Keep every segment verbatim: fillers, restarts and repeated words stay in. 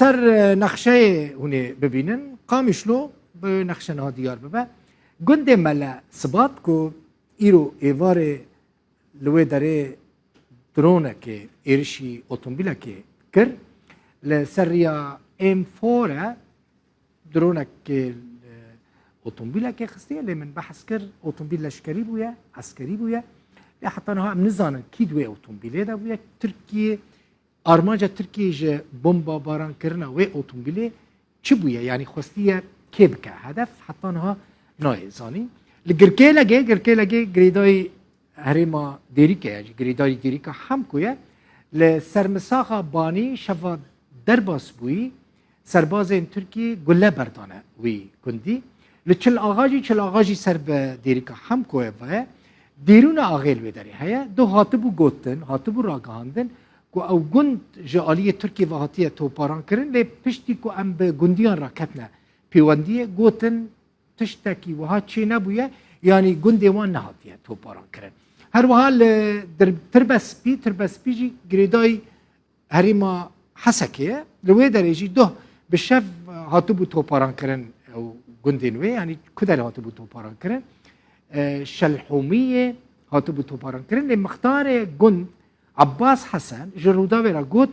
Ser, e, nexşeyê hûn ê bibînin, Qamişlo bi nexşe niha diyar bibe. Gundê Mele Sibat ku îro êvarê li wê derê dronekê êrişî otomobîlekê kir, li ser riya M four e dronekê, e, otomobîlekê xistiye, lê min behs kir, otomobîl leşkerî bûye, eskerî bûye. Lê heta niha em nizanin kî di wê otomobîlê de bûye. Tirkiye, armanca Tirkiyê ji bombabaran kirina wê otomobîlê çi bûye? Yanî xwestiye kê bike hedef? Heta niha nayê zanîn. Li Girkêlegê, Girkêlegê girêdayî herêma Dêrîkê ye, ji girêdayî Dêrîka Hemko ye. Li Sermisaxa Banî şeva derbas bûyî, serbazên Tirkiyê gule berdane wî gundî. Li Çil Axa jî, Çil Axa jî ser bi Dêrîka Hemkoyê ve ye. Dêrûna axê li wê derê heye. Doh hatibû gotin, hatibû ragihandin ku ew gund ji aliyê Tirkiyê ve hatiye toparan kirin, lê piştî ku em bi gundiyan re ketine pêwendiyê, gotin tiştekî wiha çê nebûye, yanî gundê wan nehatiye toparan kirin. Her wiha li Dir-, Tirbe Spî, Tirbe Spî jî girêdayî herêma Hesekê ye. Li wê derê jî doh bi şev hatibû toparan kirin ew gundên wê, yanî ku derê hatibû toparan kirin? E, Şelhomiyê hatibû toparan kirin, lê mixtarê gund Abbas Hesen ji Rûdawê re got,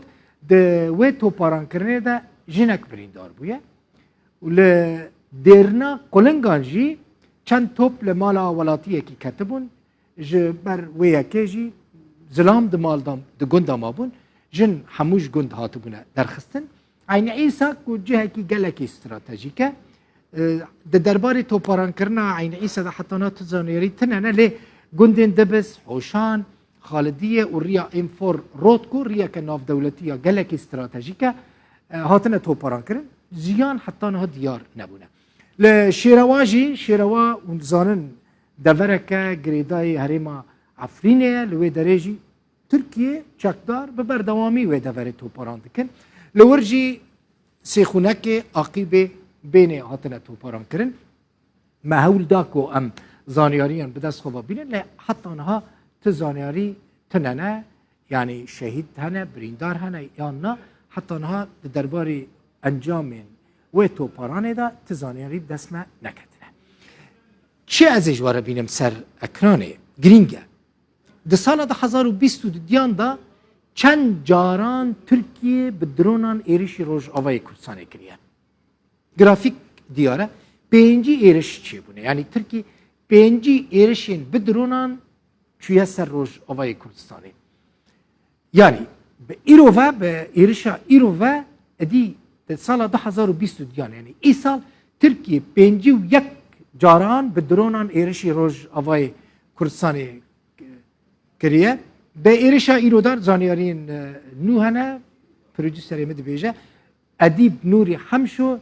di wê toparankirinê de jinek birîndar bûye. Û li Dêrina Qulingan jî çend top li mala welatiyekî ketibûn. Ji ber wê yekê jî zilam di mal da, di gund de mabûn. Jin hemû ji gund hatibûne derxistin. Eyn Îsa ku cihekî gelekî stratejîk e, e, di derbarê toparankirina Eyn Îsa de heta niha tu zanyarî tune ne, lê gundên Dibis, Hoşan, Xalidiye û riya M four Rotko, riyeke navdewletî ya gelekî stratejîk e, e, hatine toparankirin. Ziyan heta niha diyar nebûne. Li Şêrewa jî, Şêrewa hûn dizanin devereke girêdayî herêma Efrînê ye, li wê derê jî Tirkiye çekdar bi berdewamî wê deverê toparan dikin. Li wir jî sêxûnekê aqîbê bênê hatine toparan kirin. Me hewl da ku em zanyariyan bi dest xwe ve bînin, lê heta niha ti zanyarî tune ne, yanî şehîd hene, birîndar hene yan na, heta niha di derbarê encamên wê toparanê de ti zanyarî bi dest me neketine. Çi ez ê ji we re bînim ser ekranê, girîng e. Di sala du hezar û bîst û duyan de çend caran Tirkiye bi dronan êrişî Rojavayê Kurdistanê kiriye? Grafîk diyar e. Pêncî êriş çêbûne. Yanî Tirkiye pêncî êrişên bi dronan çûye ser Rojavayê Kurdistanê. Yanî bi îro ve, bi êrişa îro ve, êdî di sala du hezar û bîst û duyan, yanî îsal Tirkiye pêncî û yek caran bi dronan êrişî Rojavayê Kurdistanê kiriye. Bi êrişa îro de zanyariyên, e, nû hene, prodûserê min dibêje, Edîb Nûrî Hemşo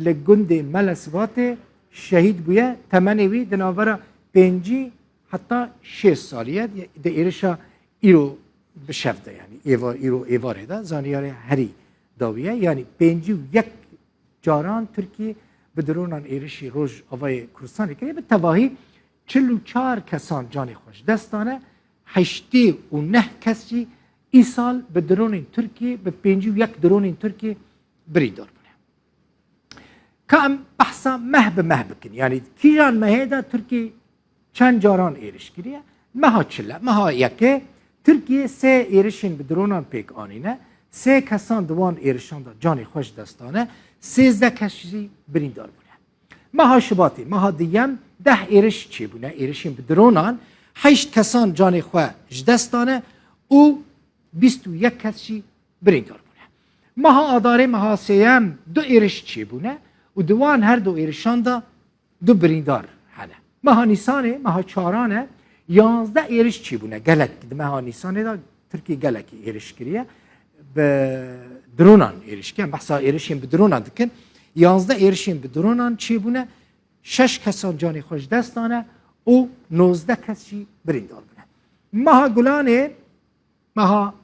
li gundê Mele Sibatê şehîd bûye. Temenê wî di navbera pêncî heta şêst salî ye. Di êrişa îro bi şev de, yanî êva-, îro êvarê de, zanyarê herî dawî ye. Yanî pêncî û yek caran Tirkiye bi dronan êrişî Rojavayê Kurdistanê kiriye. Bi tevahî çil û çar kesan canê xwe ji dest dane, heştê û neh kes jî îsal bi dronên Tirkiyê, bi pêncî û yek dronên Tirkiyê birîndar bûne. Ka em behsa meh bi meh bikin. Yanî kîjan mehê de Tirkiyê çend caran êriş kiriye? Meha çile, meha yekê Tirkiye sê êrişên bi dronan pêk anîne. Sê kesan di wan êrişan de canê xwe ji dest dane. Sêzdeh kes jî birîndar bûne. Meha Şubatê, meha duyem, deh êriş çêbûne, êrişên bi dronan, heşt kesan canê xwe ji dest dane û bîst û yek kes jî birîndar bûne. Meha Adarê, meha sêyem, du êriş çêbûne û di wan her du êrişan de du birîndar hene. Meha Nîsanê, meha çaran e, yanzdeh êriş çêbûne. Gelek, di meha Nîsanê de Tirkiye gelekî êriş kiriye. Bi dronan êriş kirin. Behsa êrişên bi dronan dikin. Yanzdeh êrişên bi dronan çêbûne. Şeş kesan canê xwe ji dest dane û nozdeh kes jî birîndar bûne. Meha Gulanê, meha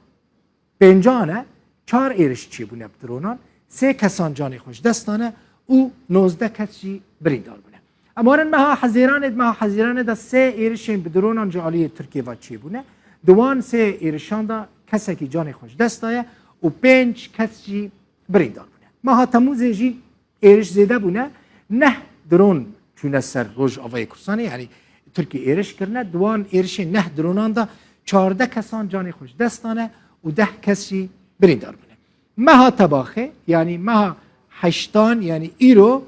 pêncan e, çar êriş çêbûne bi dronan, sê kesan canê xwe ji dest dane û nozdeh kes jî birîndar bûne. Em werin meha Hezîranê, di meha Hezîranê de sê êrişên bi dronan ji aliyê Tirkiyê ve çêbûne. Di wan sê êrişan de kesekî canê xwe ji dest daye û pênc kes jî birîndar bûne. Meha Temûzê jî êriş zêde bûne. Neh dron çûne ser Rojavayê Kurdistanê, yanî Tirkî êriş kirine. Di wan êrişên neh dronan de çardeh kesan canê xwe ji dest dane û deh kes jî birîndar bûne. Meha Tebaxê, yanî meha heştan, yanî îro,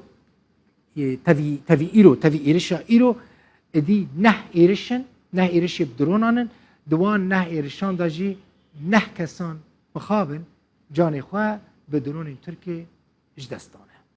e, tevî, tevî îro, tevî êrişa îro, êdî neh êriş in, neh êrişê bi dronan in. Di wan neh êrişan de jî neh kesan mixabin canê xwe bi dronên Tirkê ji dest dane.